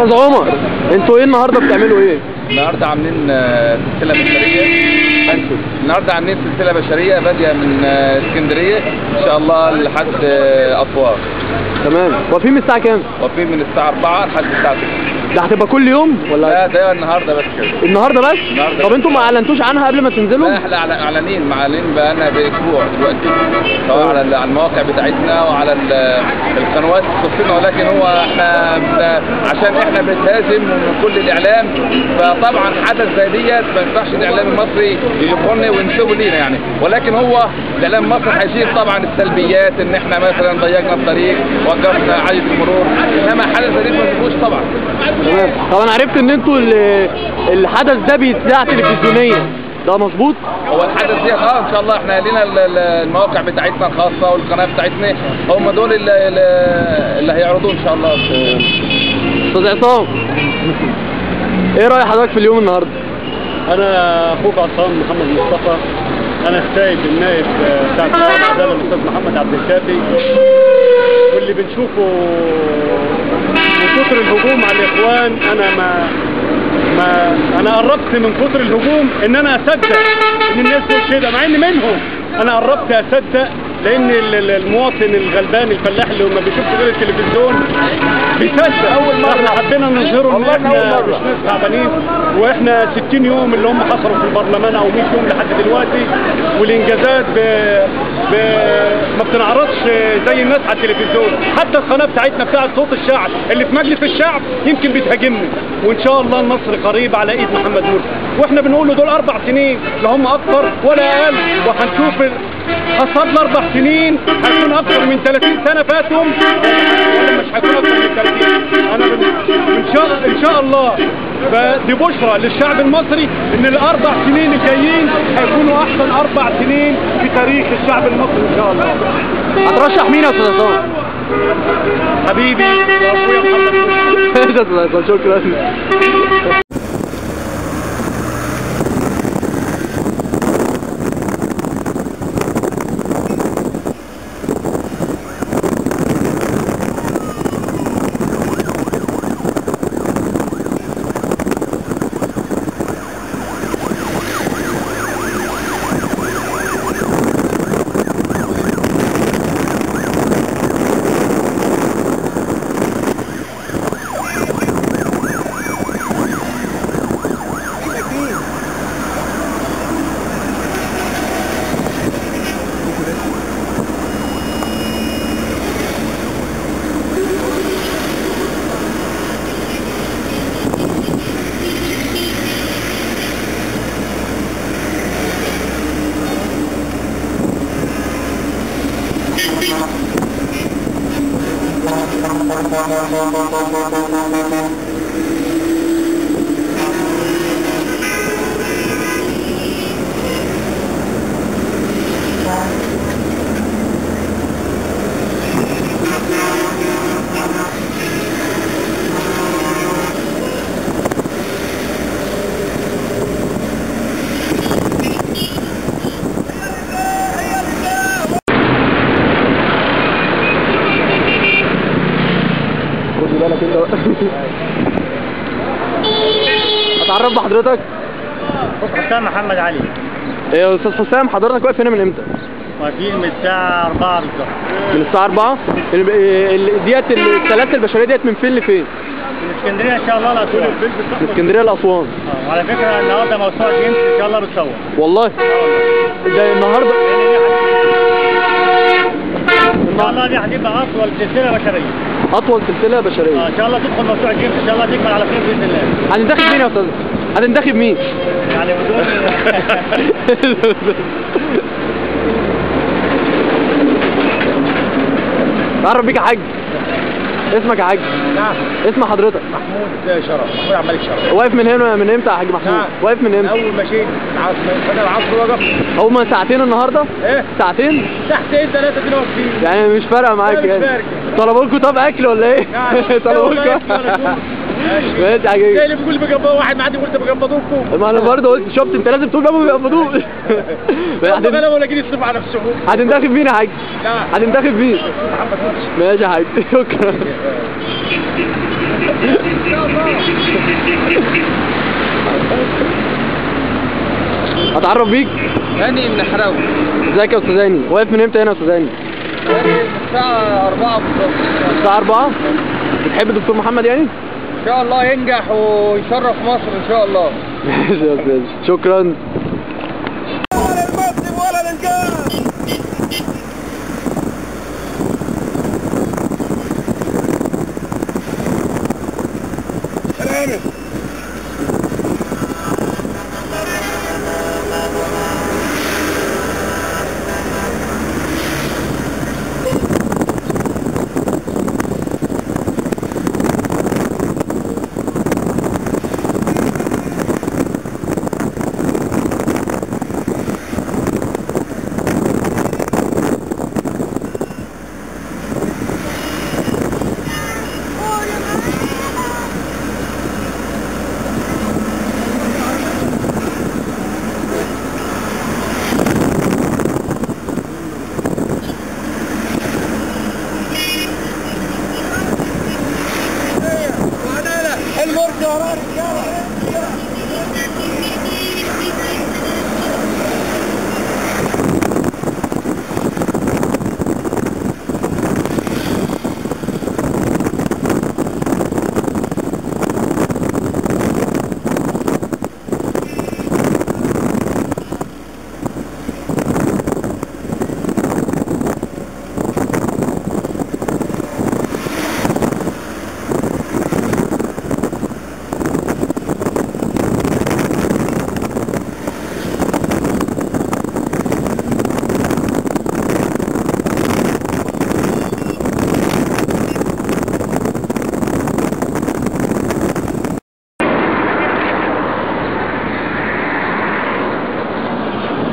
استاذ عمر، انتوا ايه النهارده بتعملوا ايه؟ النهارده عاملين سلسلة بشرية. النهارده عاملين سلسلة بشرية باديه من اسكندرية ان شاء الله لحد اسوان. تمام، واقفين من الساعة كام؟ واقفين من الساعة 4 لحد الساعة 6. ده هتبقى كل يوم ولا؟ لا ده النهارده بس كده. النهارده بس؟ النهارده. طب انتوا ما اعلنتوش عنها قبل ما تنزلوا؟ لا احنا اعلنين بقالنا باسبوع دلوقتي، سواء على المواقع بتاعتنا وعلى القنوات الصوتية، ولكن هو احنا عشان احنا بنتهاجم من كل الاعلام، فطبعا حدث زي ديت ما ينفعش الاعلام المصري يجيبه وينسبه لينا يعني، ولكن هو الاعلام المصري هيشيل طبعا السلبيات ان احنا مثلا ضيقنا الطريق، وقفنا عجله المرور، انما حدث زي دي ما نسيبوش طبعا. تمام. طب انا عرفت ان انتوا الحدث ده بيتذاع تلفزيونيا، ده مظبوط؟ هو الحدث ده ان شاء الله احنا لينا المواقع بتاعتنا الخاصة والقناة بتاعتنا، هم دول اللي هيعرضوه ان شاء الله. استاذ عصام، ايه راي حضرتك في اليوم النهارده؟ انا اخوك عصام محمد مصطفى، انا السيد النائب بتاع العدالة الاستاذ محمد عبد الكافي، واللي بنشوفه من كتر الهجوم على الاخوان، انا ما انا قربت من كتر الهجوم ان انا اصدق ان الناس دول كده، مع ان منهم انا قربت اصدق، لان المواطن الغلبان الفلاح اللي ما بيشوفش غير التلفزيون بيصدق. اول مرة احنا حبينا نظهره ان احنا مش ناس تعبانين، واحنا 60 يوم اللي هم حصلوا في البرلمان او 100 يوم لحد دلوقتي، والانجازات ما بتنعرضش زي الناس على التلفزيون. حتى القناة بتاعتنا بتاعت صوت الشعب اللي في مجلس الشعب يمكن بتهاجمنا، وان شاء الله النصر قريب على ايد محمد مرسي، واحنا بنقول له دول 4 سنين لا هم اكتر ولا اقل، وهنشوف حصلنا 4 سنين هيكون اكتر من 30 سنة فاتهم ولا مش هيكون اكتر من 30. انا ان شاء الله دي بشرى للشعب المصري ان ال4 سنين الجايين هيكونوا احسن 4 سنين في تاريخ الشعب المصري ان شاء الله. هترشح مين يا استاذ عصام؟ حبيبي واخويا محمد. شكرا. اتعرف بحضرتك؟ حسام محمد علي. ايه يا استاذ حسام، حضرتك واقف هنا من امتى؟ واقفين من الساعة 4 بالظبط. من الساعة 4؟ ديت السلاسل البشرية ديت من فين لفين؟ من اسكندرية ان شاء الله لأسوان. من اسكندرية لأسوان. وعلى فكرة النهارده موسوعة جيمس ان شاء الله بتصور. والله؟ ده النهارده ان شاء الله دي هتبقى اطول سلسلة بشرية. اطول سلسلة بشرية. ان شاء الله تدخل موسوعة جيمس ان شاء الله تكمل على خير باذن الله. هننتخب مين يا استاذ؟ هننتخب مين؟ يعني بدون تعرف بيك يا حاج. اسمك يا حاج؟ نعم. اسم حضرتك؟ محمود شرف، محمود عبد الملك شرف. واقف من هنا من امتى يا حاج محمود؟ نعم. واقف من امتى؟ اول ما جيت العصر وقفت. هما ساعتين النهارده؟ ايه؟ ساعتين؟ ساعتين 3 دلوقتي. يعني مش فارقه معاك يعني. طلبوا لكم طب اكل ولا ايه؟ نعم. طلبوا لكم. ماشي يا حبيبي. زي اللي بيقول بيقبضوا واحد معدي بيقول بيقبضوكم. ما انا برضه قلت شفت انت لازم تقول بقى بيقبضوك. هم غلبوا ولا جيل يصرفوا على نفسهم. هتنتخب مين يا حاج؟ نعم. هتنتخب مين؟ محمد مرسي. ماشي يا حاج شكرا. ان شاء الله. اتعرف بيك؟ هاني من حراوي. ازيك يا استاذ هاني؟ واقف من امتى هنا يا استاذ هاني؟ الساعة 4 بالظبط. الساعة 4؟ بتحب الدكتور محمد يعني؟ ان شاء الله ينجح ويشرف مصر ان شاء الله. ماشي يا استاذ، شكرا.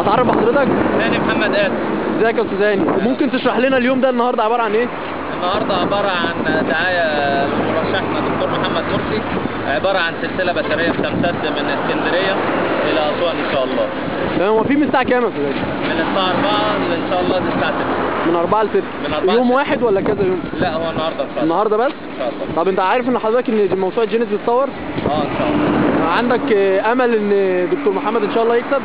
اتعرف بحضرتك؟ هاني محمد آدم. ازيك يا استاذ هاني؟ ممكن تشرح لنا اليوم ده النهارده عبارة عن ايه؟ النهارده عبارة عن دعاية لمرشحنا الدكتور محمد مرسي، عبارة عن سلسلة بشرية بتمتد من اسكندرية الى اسوان ان شاء الله. تمام. هو في من الساعة كام يا استاذ هاني؟ من الساعة 4 ان شاء الله للساعة 6. من 4 ل 6. من 4 يوم واحد ولا كذا يوم؟ لا هو النهارده ان شاء الله. النهارده بس؟ ان شاء الله. طب انت عارف ان حضرتك ان موسوعة جينيس بتصور؟ اه ان شاء الله. عندك امل ان دكتور محمد ان شاء الله يكسب؟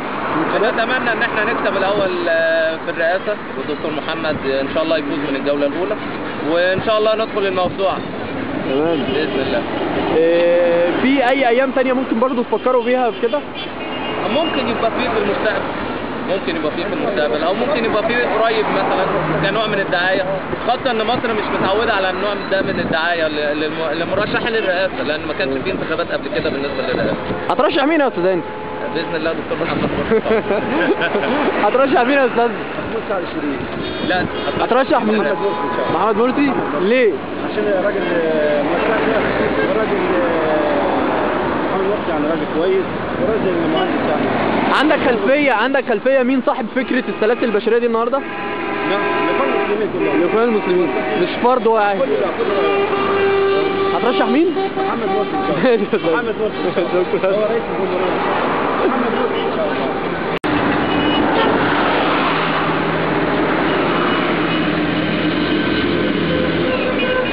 نتمنى ان احنا نكسب الاول في الرئاسة، والدكتور محمد ان شاء الله يفوز من الجولة الاولى، وان شاء الله ندخل الموسوعة. تمام باذن الله. في اي ايام ثانية ممكن برضو تفكروا فيها في كده؟ ممكن يبقى فيه في المستقبل، ممكن يبقى فيه في المستقبل، او ممكن يبقى فيه قريب مثلا كنوع من الدعاية، خاصة ان مصر مش متعوده على النوع ده من الدعاية لمرشح للرئاسة، لان ما كانش فيه انتخابات قبل كده بالنسبة للرئاسة. هترشح مين يا استاذ هاني؟ باذن الله دكتور محمد مرسي. هترشح مين يا استاذ؟ محمود سعد الشريف. لا هترشح مين؟ محمد مرسي ان شاء الله. محمد مرسي؟ ليه؟ عشان راجل وراجل محمد مرسي يعني راجل كويس وراجل مهندس يعني. عندك خلفية مين صاحب فكرة السلاسل البشرية دي النهارده؟ نعم، لكل المسلمين كلهم. لكل المسلمين، مش فرد واحد. هترشح مين؟ محمد مرسي ان شاء الله. محمد مرسي هو رئيس الجمهورية. محمد مرسي ان شاء الله.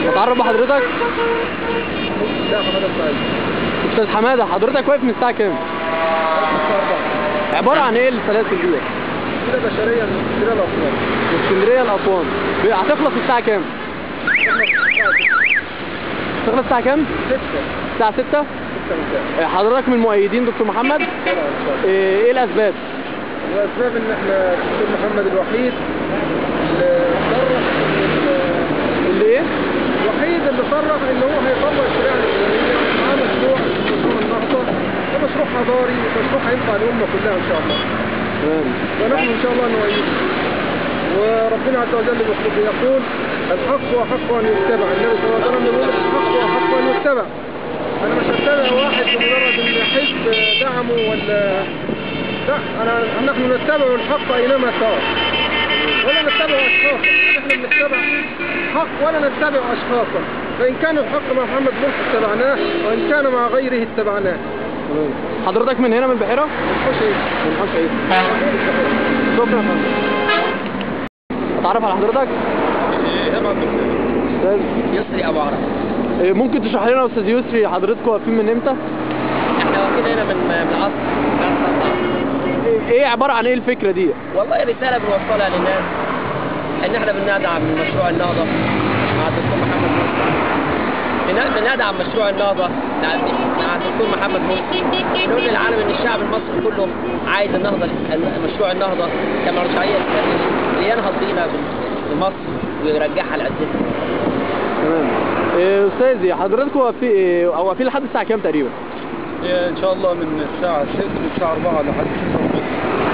اتعرف بحضرتك؟ لا حمادة سعيد. استاذ حمادة، حضرتك واقف من الساعة كام؟ عبارة عن ايه السلاسل دي؟ سلسلة بشرية من اسكندرية لاسوان. من اسكندرية لاسوان. هتخلص الساعة كام؟ تخلص الساعة كام؟ 6. الساعة 6؟ 6 مساء. حضرتك من مؤيدين دكتور محمد؟ طبعا ان شاء الله. ايه الاسباب؟ الاسباب ان احنا دكتور محمد الوحيد اللي صرح اللي ايه؟ الوحيد اللي صرح ان هو هيطبق الشريعة الاسلامية، معاه مشروع النهضة، ده مشروع حضاري ومشروع هينفع الامة كلها ان شاء الله. تمام. فنحن ان شاء الله نؤيده. وربنا عز وجل يقول الحق وحق ان يتبع، النبي صلى الله عليه وسلم يقول الحق وحق ان يتبع. انا مش هتبع واحد لمجرد ان حزب دعمه ولا لا، نحن نتبع الحق اينما سار، ولا نتبع اشخاصا، نحن بنتبع حق ولا نتبع اشخاصا، فان كان الحق مع محمد مرسي اتبعناه، وان كان مع غيره اتبعناه. حضرتك من هنا من البحيرة؟ من حوش عيسى. من حوش عيسى. شكرا يا فندم. اتعرف على حضرتك؟ ايهاب عبد القادر. استاذ يسري ابو عرب. ممكن تشرح لنا يا استاذ يسري حضرتكم واقفين من امتى؟ احنا واقفين هنا من العصر. ايه عبارة عن ايه الفكرة دي؟ والله رسالة بنوصلها للناس ان احنا بندعم مشروع النهضة مع الدكتور محمد مرسي. بندعم مشروع النهضة مع الدكتور محمد مرسي. نقول للعالم ان الشعب المصري كله عايز النهضة، مشروع النهضة كمرجعيه لينهض بينا بمصر ويرجعها لعزتها. تمام. استاذي حضراتكم واقفين لحد الساعة كام تقريبا؟ ان شاء الله من الساعة 6 من الساعة 4 لحد 6:30.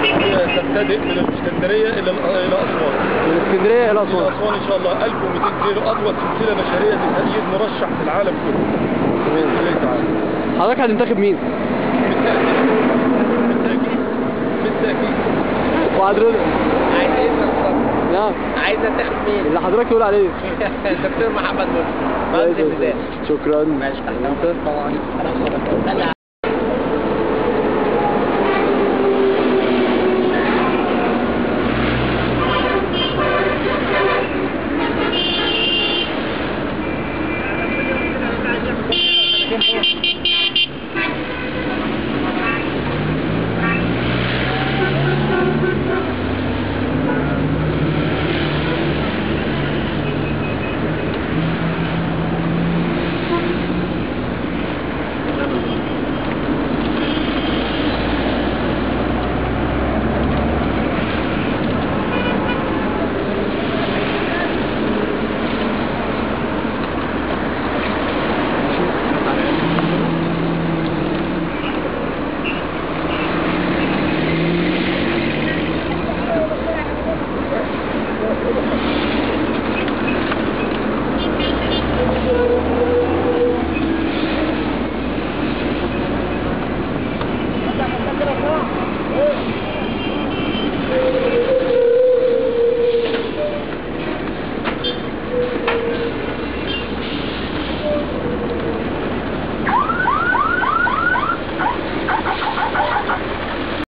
هي تبتدئ من الاسكندرية الى اسوان. من الاسكندرية الى اسوان. الى اسوان ان شاء الله 1200 كيلو، اطول سلسلة بشرية لتأييد مرشح في العالم كله. باذن الله تعالى. حضرتك هتنتخب مين؟ بالتاكيد بالتاكيد بالتاكيد. وحضرتك عايز ايه بالظبط؟ نعم. عايز انتخب مين؟ اللي حضرتك تقول عليه. الدكتور محمد مرسي. شكرا. ماشي.